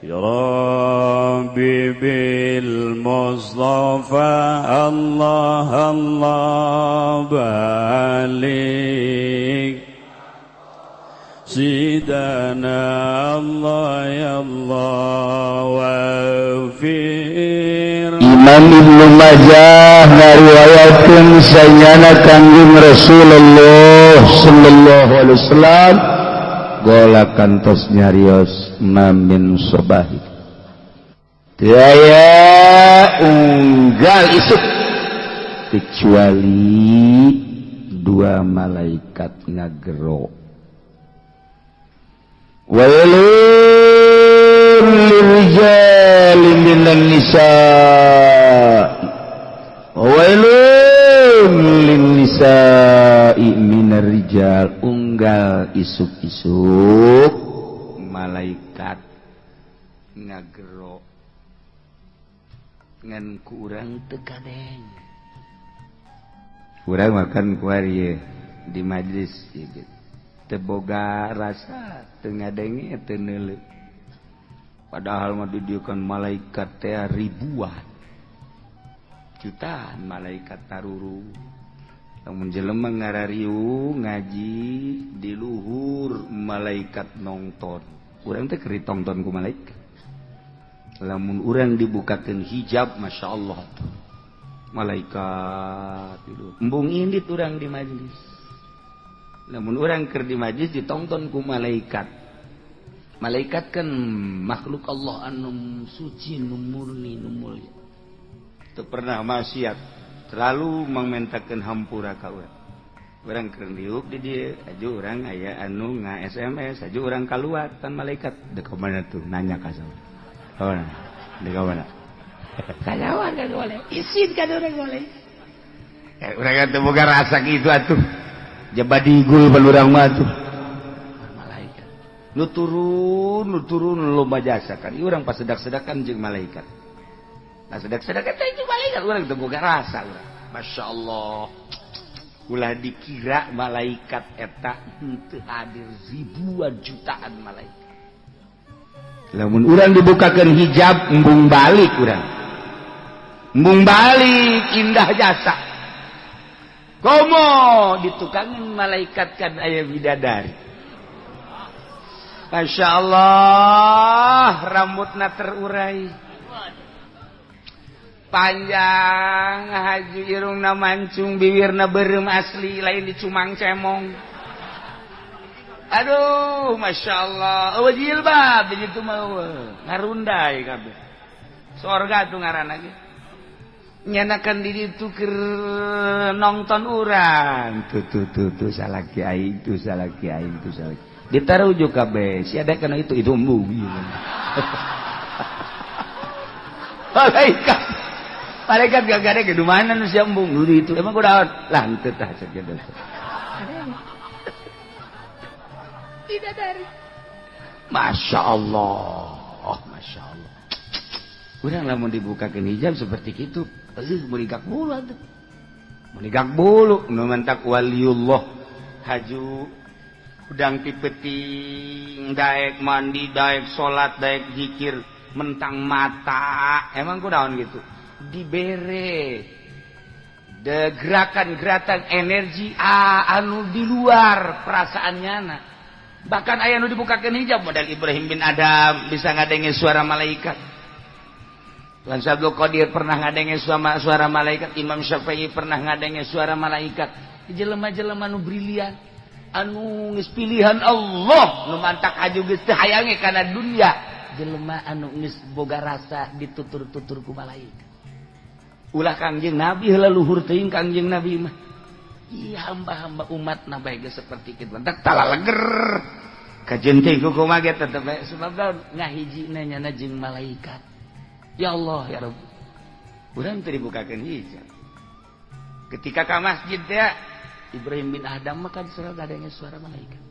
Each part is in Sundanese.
Ya Rabbi bil Mustafa Allah Allah balik Sidana Allah ya Allah wafir. Imam Ibnu Majah ngariwayatkeun sanyana Kangjeng Rasulullah sallallahu alaihi wasallam gola kantos nyarios mamin sobahi teu aya unggal isuk kecuali dua malaikat ngagero. Wailun lirrijali minan nisa wailun lin nisa'i minar rijal. Unggal isuk-isuk malaikat ngagero ngan ku urang teu kadeng. Urang makan kuari di majlis gitu. Teu boga rasa teu ngadenge teu neuleuh. Padahal mah didieukeun malaikat teh ribuan jutaan malaikat taruru. Lamun jelema ngarariung ngaji di luhur malaikat nongton. Urang teh keur ditongton ku malaikat. Lamun urang dibukakeun hijab Masya Allah tuh malaikat di luhur. Embung indit urang di majlis. Lamun urang keur di majlis ditongton ku malaikat. Malaikat kan makhluk Allah anu suci, nu murni, nu mulia. Teu pernah maksiat, selalu mangmentakeun hampura ka urang. Urang keur diuk di dieu, aju urang aya anu nga-SMS, aju urang kaluar tan malaikat. Dek ka mana tuh nanya ka saur. Ka mana? Dek ka mana? Kajawan ka boleh, isin ka urang boleh. Urang teu boga rasa kitu atuh. Jaba digul pan urang mah atuh. Malaikat. Nu turun, nu turun loba jasa kan. Ieu urang pasedak-sedakan jeung malaikat. Nah sedak-sedakan teh jeung malaikat urang teu boga rasa urang. Masya Allah. Ulah dikira malaikat eta henteu hadir ribuan jutaan malaikat. Lamun urang dibukakeun hijab embung balik urang. Embung balik indah jasa. Komo ditukangin malaikat kan aya bidadari. Masya Allah, rambutna terurai. Panjang haju irungna mancung, bibirna beureum asli lain dicumang cemong. Aduh, Masya Allah. Eueuh jilbab di ditu mah eueuh. Ngarunday kabeh. Sorga tuh ngaranna ge. Nyanakan di ditu keur nongton urang. Tuh tuh tuh tuh salaki aing, tuh salaki aing, tuh salaki. Ditaruh kabeh. Si ada kana itu embung. Malaikat. Malaikat gak ada ke mana nu sia embung nu itu. Emang kunaon? Lah henteu tah sakitu. Tidak dari. Masya Allah, oh, Masya Allah. Urang lamun dibukakeun hijab seperti itu, eueuh meunigak bulu atuh. Meunigak bulu nu mentak waliullah haju hudang ti peuting daek mandi, daek salat, daek zikir, mentang mata. Emang kunaon gitu? Dibere de gerakan-gerakan energi anu di luar perasaannya na. Bahkan aya nu dibukakeun hijab modal Ibrahim bin Adam bisa ngadenge suara malaikat. Tuan Abdul Qadir pernah ngadenge suara malaikat, Imam Syafi'i pernah ngadenge suara malaikat. Jelema-jelema nu brilian, anu geus pilihan Allah, nu mantak aju geus teu hayange kana dunia. Jelema anu geus boga rasa ditutur-tutur ku malaikat. Ulah Kangjeng Nabi heula luhur teuing Kangjeng Nabi mah. Iya hamba-hamba umat na bae geus seperti kitu. Entak talaleger. Kajeun teh kumaha ge tetep bae sebab ngahijina nyana jeung malaikat. Ya Allah ya Rabb. Urang teu dibukakeun hijab. Ketika ka masjid teh Ibrahim bin Adam mah kan adanya suara malaikat.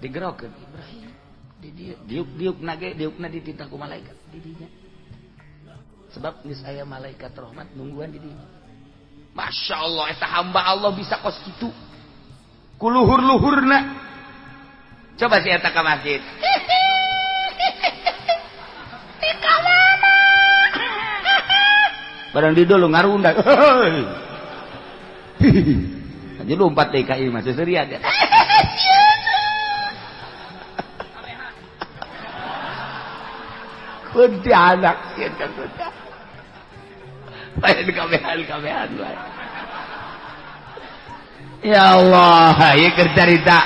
Digerokeun Ibrahim. Di dieu diuk-diukna ge diukna dititah ku malaikat di dinya. Sebab geus aya malaikat rahmat nungguan di dinya. Masya Allah eta hamba Allah bisa kos kitu. Ku luhur-luhurna. Coba si eta ka masjid. Barang di dulu ngarundak. Aja lompat DKI masih serian. Kuntilanak sieun ka kuntilanak. Lain kabehan bae. Ya Allah, ieu keur carita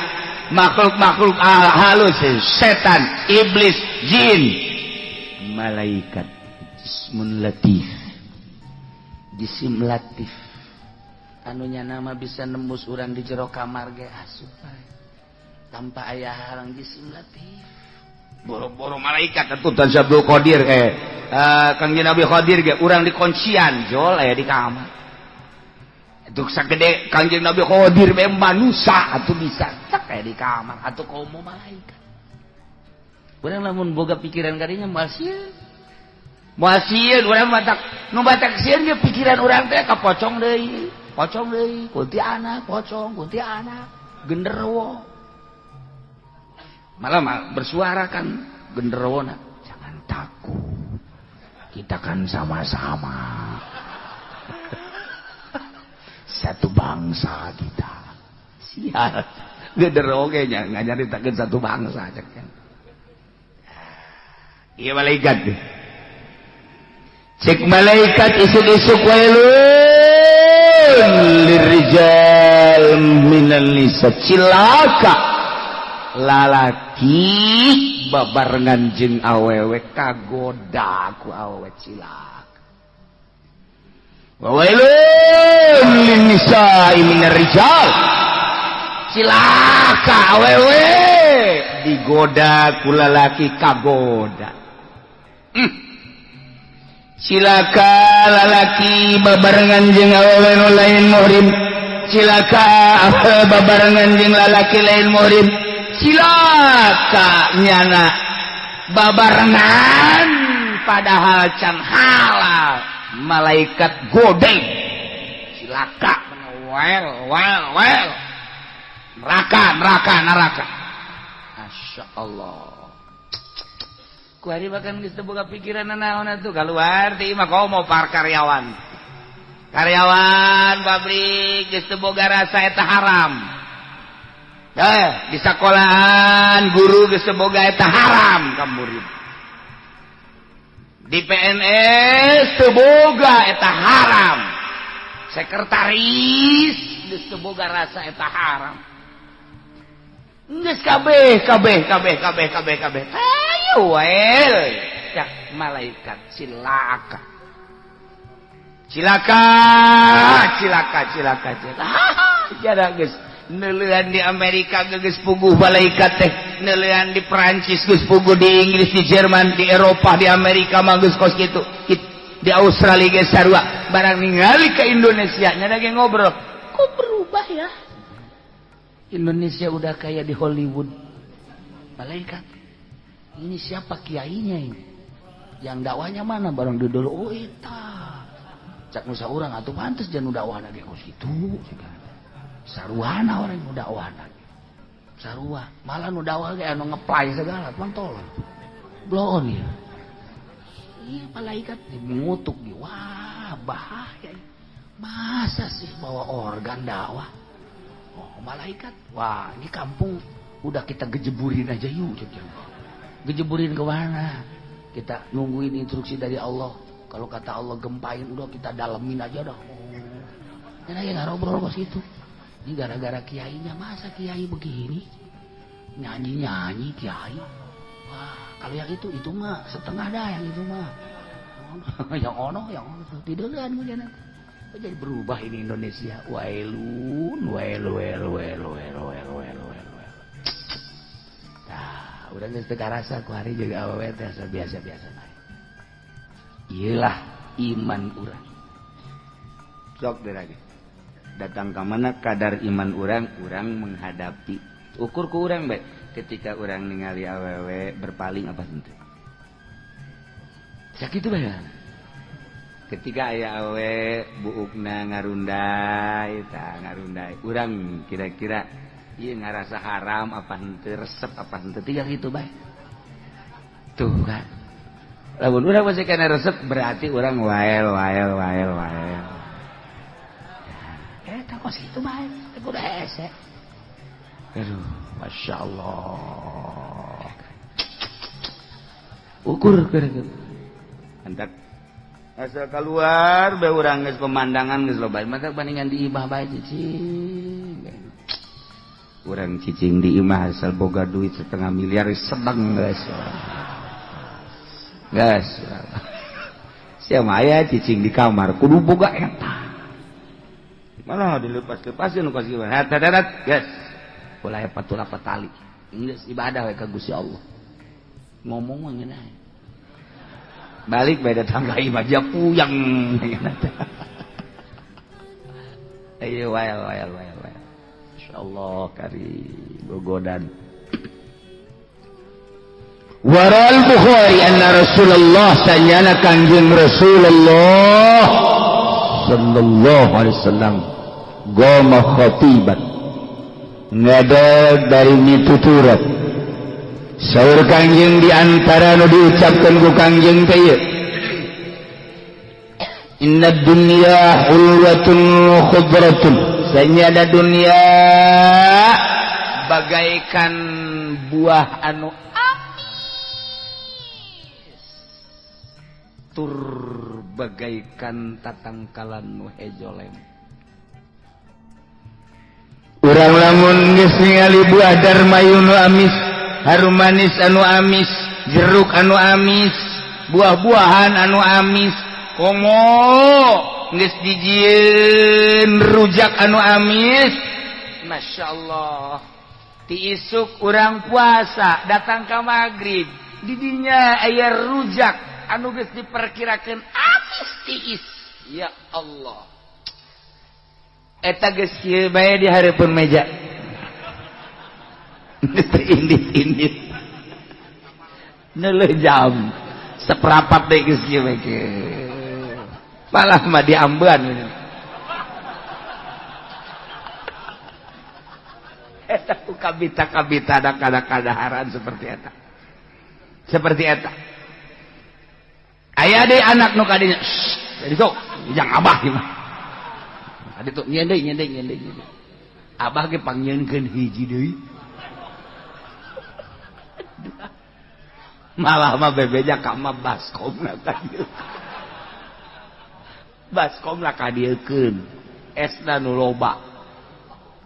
makhluk-makhluk halus, setan, iblis, jin, malaikat, jismun latif. Jisim latif. Anunya nama bisa nembus urang di jero kamar ge asup bae. Tanpa aya halang jisim latif. Boro-boro malaikat atuh Tan Abdul Qadir Kangjeng Nabi Qadir ge urang dikuncian jol aya di kamar. Atuh sagede Kangjeng Nabi Qadir be manusa atuh bisa cek aya di kamar atuh komo malaikat. Urang lamun boga pikiran kadinya moal sieun. Moal sieun urang batak nu batak sieun ge pikiran urang teh kapocong deui, pocong deui, kuntilanak, pocong, kuntilanak, genderuwo. Malah bersuara kan genderuwo, jangan takut, kita kan sama-sama satu bangsa kita. Sial, genderuwo ge nya nganyaritakeun satu bangsa cek kan. Ieu malaikat. Cek malaikat isuk-isuk wailun lirijal minan nisa, cilaka lalaki babarengan jeung awewe kagoda ku awewe cilaka. Wailun linnisa'i minar rijal, cilaka awewe digoda ku lalaki kagoda. Cilaka lalaki babarengan jeung awewe nu lain muhrim, cilaka babarengan jeung lalaki lain muhrim, cilaka nyana babarengan padahal can halal, malaikat godeng cilaka wel wel wel neraka neraka neraka. Masya Allah. Kuari bahkan geus teu boga pikiran naon atuh keluar ti imah komo par karyawan. Karyawan pabrik geus teu boga rasa eta haram. Di sekolahan guru geus teu boga eta haram ka murid. Di PNS teu boga eta haram. Sekretaris geus teu boga rasa eta haram. Geus kabeh kabeh kabeh kabeh kabeh kabeh. Ayo wae cak malaikat cilaka. Cilaka cilaka cilaka cilaka. Jada geus neuleuan di Amerika geus puguh malaikat teh, neuleuan di Perancis geus puguh, di Inggris, di Jerman, di Eropa, di Amerika mah geus kos kitu. Di Australia geus sarua. Barang ningali ke Indonesia nya ge ngobrol, kok berubah ya? Indonesia udah kayak di Hollywood. Malaikat, ini siapa kiainya ini? Yang dakwahnya mana? Barang dulu, oh eta. Cak nusa urang atuh pantes jangan dakwahna ge kos kitu. Saruana orang nu dakwahna. Sarua, malah nu dakwah ge anu ngeplay segala, mantol. Bloon ya. Iya malaikat mengutuk dia. Wah, bahaya. Masa sih bawa organ dakwah? Oh, malaikat. Wah, ini kampung udah kita gejeburin aja yuk. Gejeburin ke mana? Kita nungguin instruksi dari Allah. Kalau kata Allah gempain, udah kita dalemin aja dah. Oh. Dan aja ngobrol kos itu. Ini gara-gara kiainya, masa kiai begini? Nyanyi-nyanyi kiai. Wah, kalau yang itu mah setengah dah yang itu mah. Yang ono, tiduran kemudian. Jadi berubah ini Indonesia. Wailun, wail, wail, wail, wail, wail, wail, wail, wail. Nah, udah geus teu karasa ku hari juga awewe teh biasa-biasa bae. Iyalah iman urang. Sok deui lagi. Datang ka mana kadar iman urang, urang menghadapi. Ukur ku urang bae ketika urang ningali awewe berpaling apa henteu. Sakitu bae. Ketika aya awe buukna ngarundai tah ngarundai urang kira-kira ieu ngarasa haram apa henteu, resep apa henteu, tiga kitu bae. Tuh kan. Lamun urang masih kena resep berarti urang wael wael wael wael. Eta kos kitu bae, teu kudu hese. Aduh, Masya Allah. Ukur keur. Antak asal keluar bae urang geus pemandangan geus loba. Mata bandingan di imah bae cicing. Urang cicing di imah asal boga duit 500 miliar sedang geus. Geus. Sia mah aya cicing di kamar kudu boga eta. Malah dilepas-lepasin kos kieu. Hatadat geus. Ulah patula patali. Geus ibadah we ka Gusti Allah. Ngomong mah ngeunah. Balik bae datang ka imah ja puyeng. Ayo wael wael wael wael. Insyaallah kari gogodan. Waral Bukhari anna Rasulullah sanyana kanjeng Rasulullah sallallahu alaihi wasallam goma khatiban ngadeg dari mituturat saur kanjeng di antara nu diucapkeun ku kanjeng teh ieu inna dunya hulwatun khudratun sanyana dunya bagaikan buah anu tur bagaikan tatangkalan nu hejolem. Urang lamun geus ningali buah darmayu nu amis, harum manis anu amis, jeruk anu amis, buah-buahan anu amis, komo geus dijieun rujak anu amis. Masya Allah. Ti isuk urang puasa datang ka magrib, didinya aya rujak anu geus diperkirakeun amis tiis. Ya Allah. Eta geus kieu bae di hareupeun meja. Indit-indit. Neuleuh jam seperapat deui geus kieu bae. Malah mah diambean. Eta ku kabita-kabita da kada-kadaharan seperti eta. Seperti eta. Aya deui anak nu kadinya, jadi tuh, jang abah ieu mah. Adi tuh nyeun deui nyeun deui nyeun deui. Abah ge pangnyieunkeun hiji deui. Malah mah bebeja ka mah baskomna ka dieu. Baskomna ka dieukeun. Esna nu loba.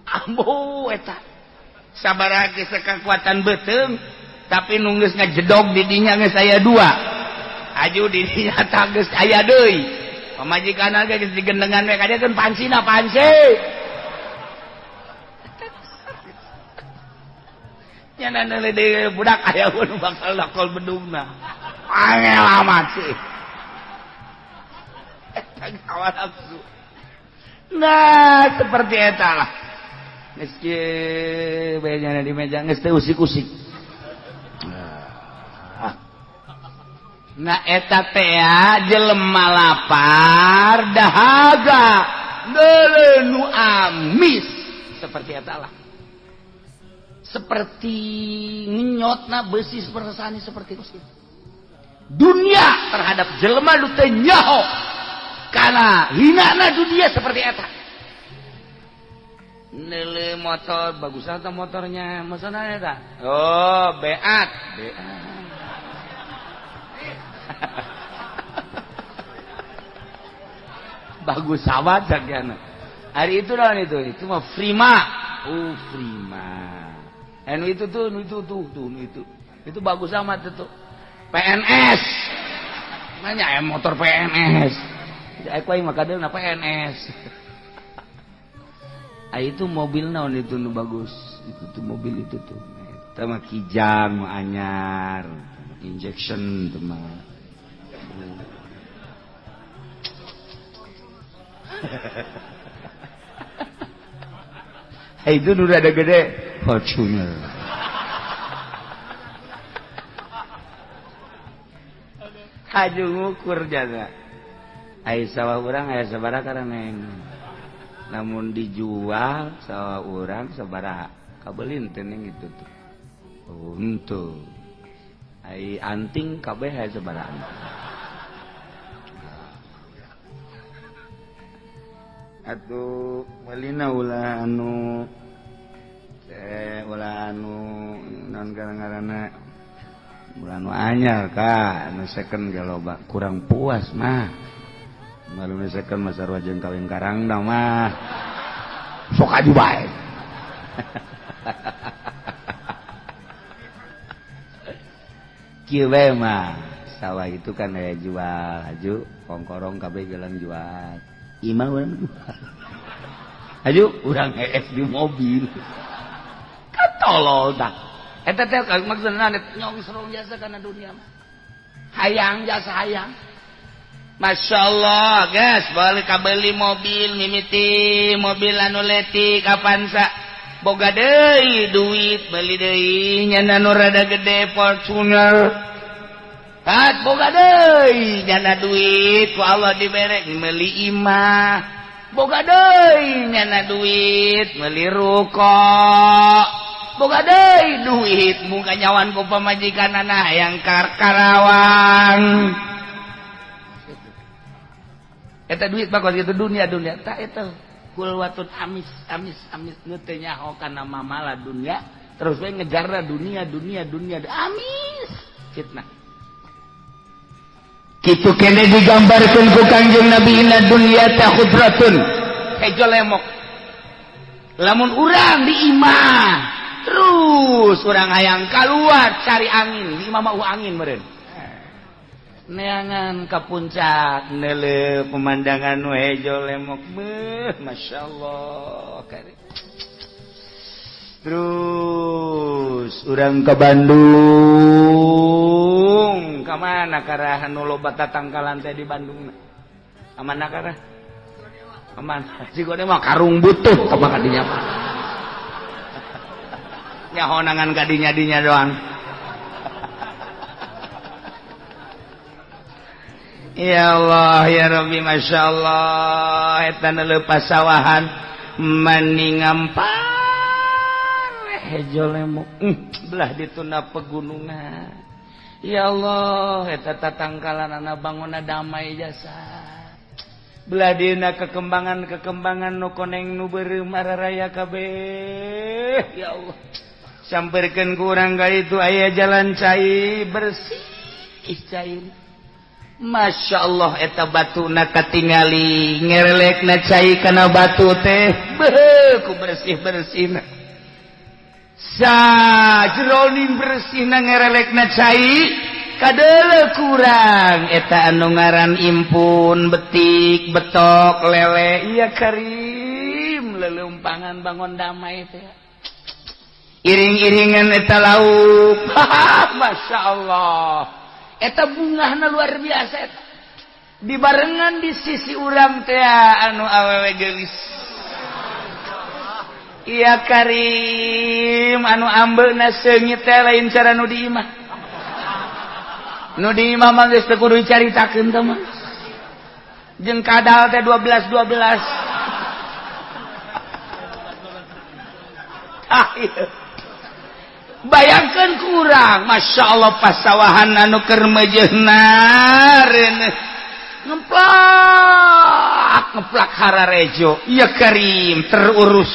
Ambo eta. Sabaraha ge sakakuatan beuteung, tapi nu geus ngajedog di dinya geus aya dua. Aju di dinya tah geus aya deui. Pamajikan ge geus digendengan we ka dieu keun pancina panci. Nya neuleuh deui budak aya pun bakal dakol bedungna. Angel amat sih. Eta gawa nafsu. Nah, seperti eta lah. Geus kieu bae nya di meja geus teu usik-usik. Nah eta teh jelema lapar dahaga neuleuh nu amis seperti eta lah. Seperti ngenyotna beusi sepersani seperti itu. Dunia terhadap jelema nu teu nyaho kana hinana dunia seperti eta. Neuleuh motor bagus atuh motornya, maksudna eta. Oh, beat, beat. Bagus amat sakiana. Hari itu lawan itu mah Prima. Oh, Prima. Anu itu tuh, nu itu tuh, tuh, nu itu. Itu bagus amat itu. PNS. Nanya motor PNS. Aku aing mah kadeuna PNS. Ah itu mobil naon itu nu bagus. Itu tuh mobil itu tuh. Eta mah Kijang anyar. Injection tuh mah. Itu udah ada gede Fortuner. Haju ngukur jaga. Ai sawah urang aya sabaraha karaneng. Namun dijual sawah urang sabaraha. Kabelin teh ning itu tuh. Untuk Ai anting kabeh aya sabaraha. Atuh meulina ulah anu ulah anu naon ngaranna ulah anu anyar ka anu second ge loba kurang puas mah. Malu nu second mah sarua jeung kawin karangna mah. Sok aju bae. Kieu bae mah sawah itu kan aya jual aju kongkorong kabeh gelang jual. Imah urang jual. Aju urang hees di mobil. Katolol tah. Eta teh maksudna nyongsrong jasa kana dunia mah. Hayang jasa hayang. Masya Allah, guys, balik kabeli mobil mimiti mobil anu letik Avanza. Boga deui duit beli deui nyana nu rada gede Fortuner. Kat boga deui nyana duit ku Allah dibere meuli imah. Boga deui nyana duit meuli ruko. Boga deui duit muka nyawan ku pamajikanana hayang Karawang. Eta duit bakal gitu dunia dunia tak eta kulwatun amis amis amis nu teu nyaho kana mamala dunia terus we ngejarna dunia dunia dunia amis fitnah. Kitu kene digambarkeun ku Kangjeng Nabi inna dunya ta khudratun hejo lemok. Lamun urang di imah terus urang hayang kaluar cari angin di imah mah angin meureun. Neangan ka puncak neuleuh pemandangan nu hejo lemok beuh masyaallah. Terus urang ke Bandung ka mana karahan nu loba tatangkalan teh di Bandung ka mana karah ka mana Cigodem mah karung butuh ka mah kadinya mah nyaho nangan kadinya-dinya doang. Ya Allah ya Rabbi Masya Allah eta neuleuh pasawahan mani ngampar hejo lemok belah dituna pegunungan. Ya Allah eta tatangkalanana bangunna damai jasa belah dina kekembangan-kekembangan nu koneng nu beureum araraya kabeh. Ya Allah samperkeun ku urang ka itu aya jalan cai bersih cai. Masya Allah eta batuna katingali ngerelekna cai kana batu teh beuh ku bersih-bersihna sajroning bersihna ngerelekna cai kadeuleu kurang eta anu ngaran impun betik betok lele iya karim lelumpangan bangun damai teh iring-iringan eta lauk. Masya Allah eta bungahna luar biasa eta dibarengan di sisi urang teh anu awewe geulis. Iya karim anu ambeuna seungit teh lain cara nu di imah. Nu di imah mah geus teu kudu dicaritakeun teh mah. Jeung kadal teh 12 12. Ah ieu. Bayangkan kurang Masya Allah pasawahan anu keur meujeuhna reuneuh ngeplak ngeplak hararejo ya karim terurus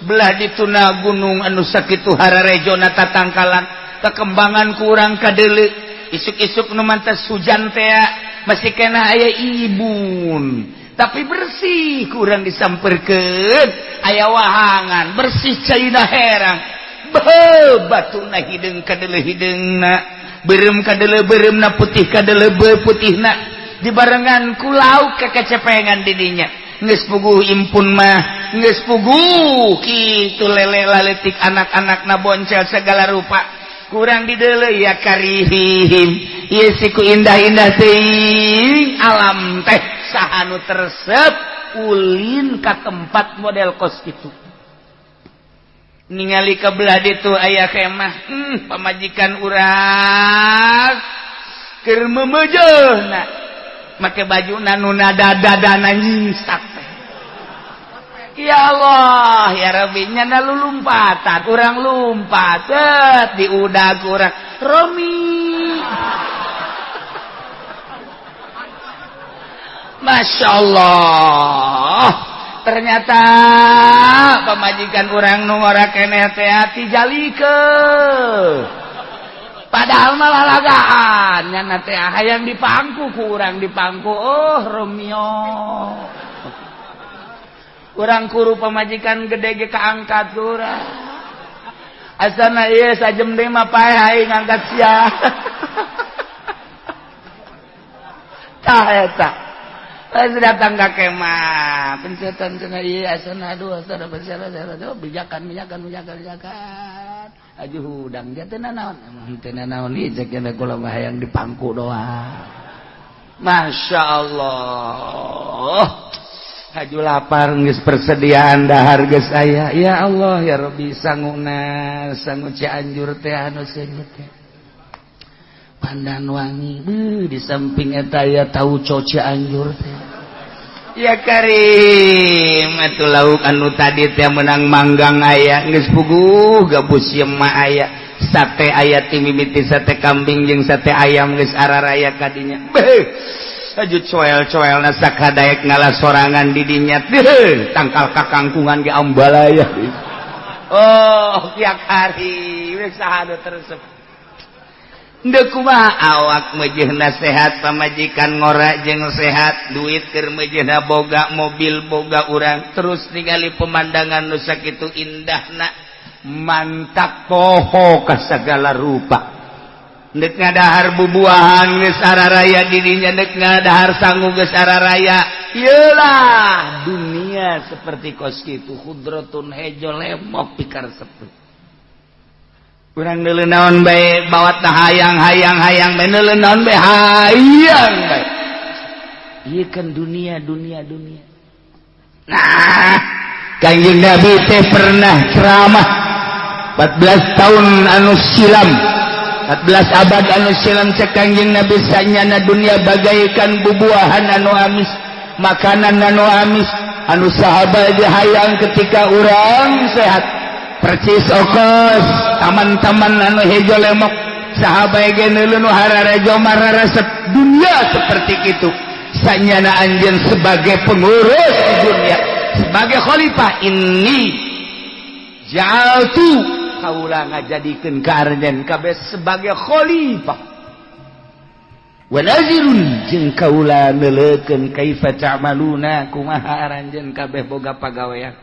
belah dituna gunung anu sakitu hararejo na tatangkalan kekembangan kurang kadeuleu isuk-isuk nu mantas hujan tea masih kena aya ibun tapi bersih kurang disamperkeun aya wahangan bersih caina herang batuna hideung kadeuleu hideungna beureum kadeuleu beureumna putih kadeuleu putihna dibarengan ku lauk kekecepengan di dinya geus puguh impun mah geus puguh kitu lele laletik anak-anakna boncel segala rupa kurang dideuleu ya karihim ieu siku indah-indah teuing alam teh saha nu teresep ulin ka tempat model kos kitu. Ningali ke belah ditu aya kemah pamajikan urang keur meumeujeuna make bajuna nu dada-dadana nyisak teh. Ya Allah ya Rabbi nyana lulumpatan urang lumpat di udag urang romi Masya Allah, ternyata pamajikan urang nu ngora keneh teh tijalikeun. Padahal malah lalagaan nyana teh hayang dipangku ku urang dipangku. Oh Romeo, urang kuru pamajikan gede ge kaangkat ku urang. Asana ieu sajem deui mah paeh aing ngangkat sia. Tah eta. Pas datang ka kemah, pencetan cenah ieu asana aduh asana besar besar bijakan bijakan bijakan bijakan. Ajuh hudang dia teu nanaon, emang teu nanaon ieu cek cenah kula mah hayang dipangku doang. Masya Allah. Haju lapar geus persediaan dahar geus aya. Ya Allah ya Rabbi sanguna sangu Cianjur teh anu seungit teh. Pandan wangi beuh di samping eta aya tauco Cianjur teh. Ya Karim atuh lauk anu tadi teh menang manggang aya geus puguh gabus yema aya sate aya ti mimiti sate kambing jeung sate ayam geus araraya kadinya. Beuh aju coel-coel na sakadaek ngalah sorangan di dinya beuh tangkal kakangkungan ge ambalaya. Oh ya Karim geus saha nu teresep. Ndek kumaha awak mejehna sehat pamajikan ngora jeung sehat duit keur mejehna boga mobil boga urang terus ningali pemandangan nu sakitu indahna mantap poho ka sagala rupa. Ndek ngadahar bubuahan geus araraya dirinya ndek ngadahar sangu geus araraya. Iyalah dunia seperti kos kitu khudratun hejo lemok pikar sepi. Urang neuleuh naon bae bawat hayang hayang hayang bae neuleuh naon bae hayang bae. Ieu kan dunia dunia dunia. Nah, Kanjeng Nabi teh pernah ceramah 14 tahun anu silam, 14 abad anu silam cek Kanjeng Nabi sanyana dunia bagaikan bubuahan anu amis, makanan anu amis, anu sahabat hayang ketika urang sehat. Percis okos taman-taman anu hejo lemok sahabat ge neuleuh nu hararejo mararesep dunia seperti itu. Sanyana anjeun sebagai pengurus di dunia, sebagai khalifah ini ja'altu kaula ngajadikeun ka aranjeun kabeh sebagai khalifah wa nazirun jeung kaula neuleukeun kaifa ta'maluna kumaha aranjeun kabeh boga pagawean.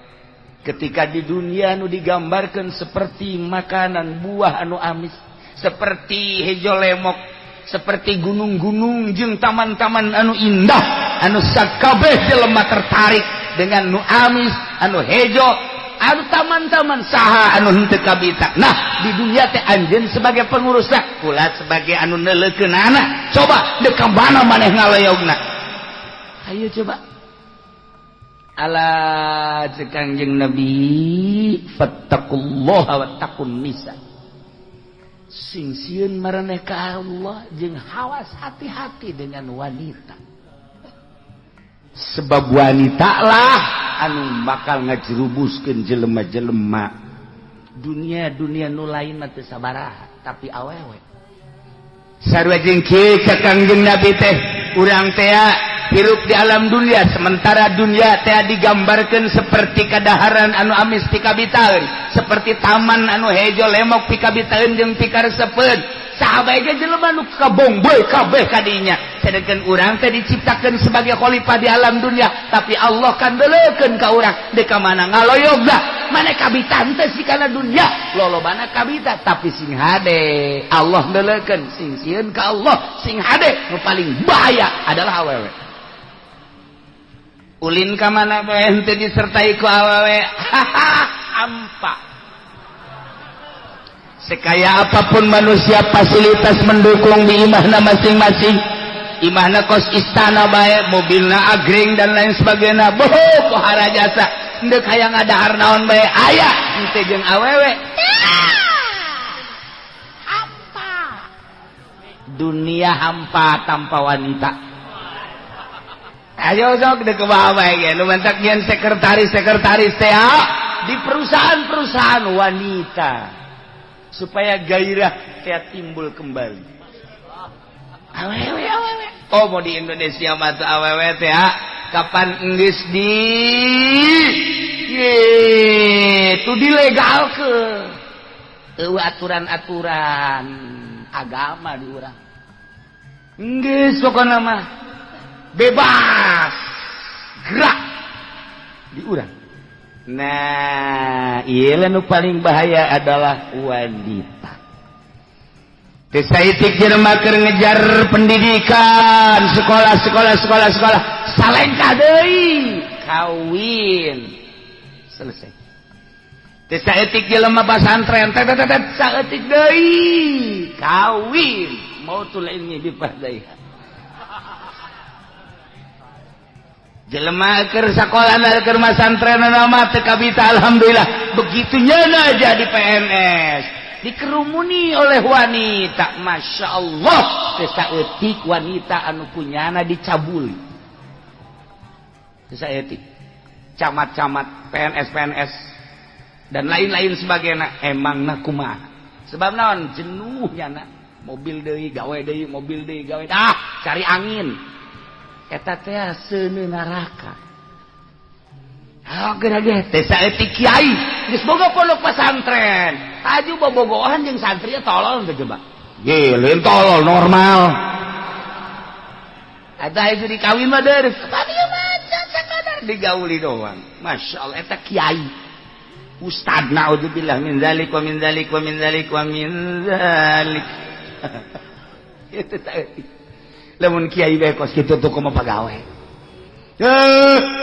Ketika di dunia nu digambarkan seperti makanan buah anu amis, seperti hejo lemok, seperti gunung-gunung jeung taman-taman anu indah, anu sakabeh jelema tertarik dengan nu amis, anu hejo, anu taman-taman saha anu henteu kabita. Nah, di dunia teh anjeun sebagai pengurus kula sebagai anu neuleukeunana. Coba deuk ka mana maneh ngaloyogna? Ayo coba. Ala cek Kangjeng Nabi fattaqullaha wattaqun nisa. Sing sieun maraneh ka Allah jeung hawas hati-hati dengan wanita. Sebab wanita lah anu bakal ngajerubuskeun jelema-jelema. Dunia-dunia nu lain mah teu sabaraha, tapi awewe. Sarua jeung kieu cek Kangjeng Nabi teh urang teh hirup di alam dunia sementara dunia teh digambarkan seperti kadaharan anu amis pikabitaeun, seperti taman anu hejo lemok pikabitaeun jeung pikaresepeun. Saha bae ge jelema nu kabongboy kabeh kadinya. Sedangkan urang teh diciptakeun sebagai khalifah di alam dunia, tapi Allah kan deleukeun ka urang deuk ka mana ngaloyogna. Maneh kabitan teh si kana dunia, lolobana kabita tapi sing hade Allah deleukeun, sing sieun ka Allah, sing hade nu paling bahaya adalah awewe. Ulin ka mana bae henteu disertai ku awewe, haha hampa. Sekaya apapun manusia fasilitas mendukung di imahna masing-masing, imahna kos istana bae, mobilna agring dan lain sebagainya, boho pohara jasa ndek hayang ngadahar naon bae aya henteu jeung awewe hampa. Dunia hampa tanpa wanita. Ayo sok dek kumaha bae ge nu mantak nyeun sekretaris-sekretaris teh di perusahaan-perusahaan wanita supaya gairah teh timbul kembali. Awewe awewe. Oh mau di Indonesia mah teu awewe teh kapan geus di itu dilegalkeun. Eueuh aturan-aturan agama di urang. Geus pokona mah bebas gerak di urang. Nah, ieu nu paling bahaya adalah wanita. Teu saeutik jelema keur ngejar pendidikan, sekolah sekolah sekolah sekolah, salengkah deui, kawin. Selesai. Teu saeutik jelema pasantren, teh teh teh saeutik deui, kawin. Mautul ilmi bi fardaiha. Jelema keur sakola keur masantren mah teu kabita alhamdulillah. Begitu nyana jadi PNS dikerumuni oleh wanita, masya Allah. Teu saeutik wanita anu kunyana dicabuli. Teu saeutik camat-camat, PNS PNS dan lain-lain sebagainya emangna kumaha. Sebab naon jenuh nyana, mobil deui gawe deui, mobil deui gawe, ah cari angin. Eta teh seuneu neraka. Ah geura ge teh saeutik kiai geus boga pondok pesantren. Aju bobogohan jeung santri tolol teh coba. Ye, lain tolol normal. Ada itu dikawin mah deureuh. Tadi mah sakadar digauli doang. Masya Allah eta kiai. Ustad naudzubillah min dzalik wa min dzalik wa min dzalik wa min dzalik. Itu saeutik. Lamun kiai bae kos kitu tuh kumaha pagawe.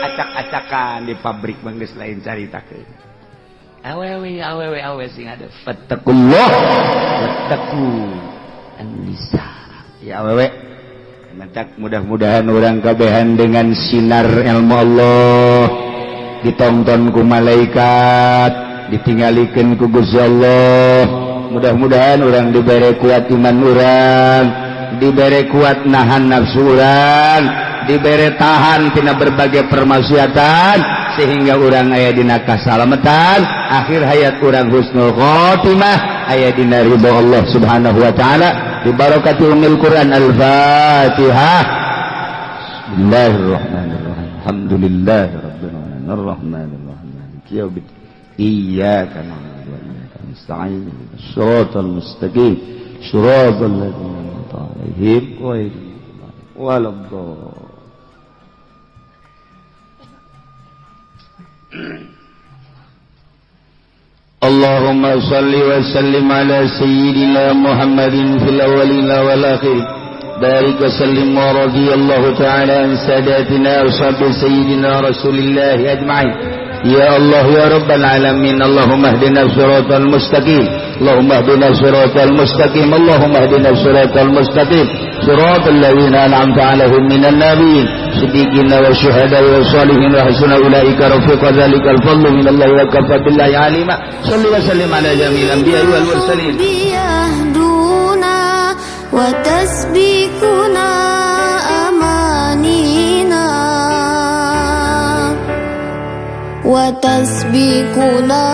Acak-acakan di pabrik mah geus lain caritakeun. Awewe awewe awewe sing ada fattaqullah wattaqu an-nisa. Ya awewe, mentak mudah-mudahan urang kabehan dengan sinar ilmu Allah ditonton ku malaikat, ditinggalikeun ku Gusti Allah. Mudah-mudahan urang dibere kuat iman urang, dibere kuat nahan nafsu urang, dibere tahan tina berbagai permaksiatan sehingga urang aya dina kasalamatan, akhir hayat urang husnul khotimah, aya dina ridho Allah Subhanahu wa taala. Bi barakati ummil Quran. Al-Fatihah. Bismillahirrahmanirrahim. Alhamdulillahirabbil alamin arrahmanir rahim maliki yaumiddin iyyaka na'budu wa iyyaka nasta'in shiratal mustaqim shiratal ladzina an'amta 'alaihim ghairil maghdubi waladdallin. Allahumma salli wa sallim ala sayyidina Muhammadin fil awwalina wal akhirin. Barik wa sallim wa radiyallahu ta'ala an sadatina wa sahbi sayyidina Rasulillah ajma'in. Ya Allah ya Rabbal alamin, Allahumma ihdina siratal mustaqim, Allahumma ihdina siratal mustaqim, Allahumma ihdina siratal mustaqim, siratal ladzina an'amta 'alaihim minan nabiyyin, siddiqina wa syuhada wa salihin wa hasuna ulaika rafiqa dzalikal fadlu minallahi wa kafa billahi alima. Shalli wa sallim ala jami'il anbiya'i wal mursalin. Yahduna wa tasbikuna amanina wa tasbikuna.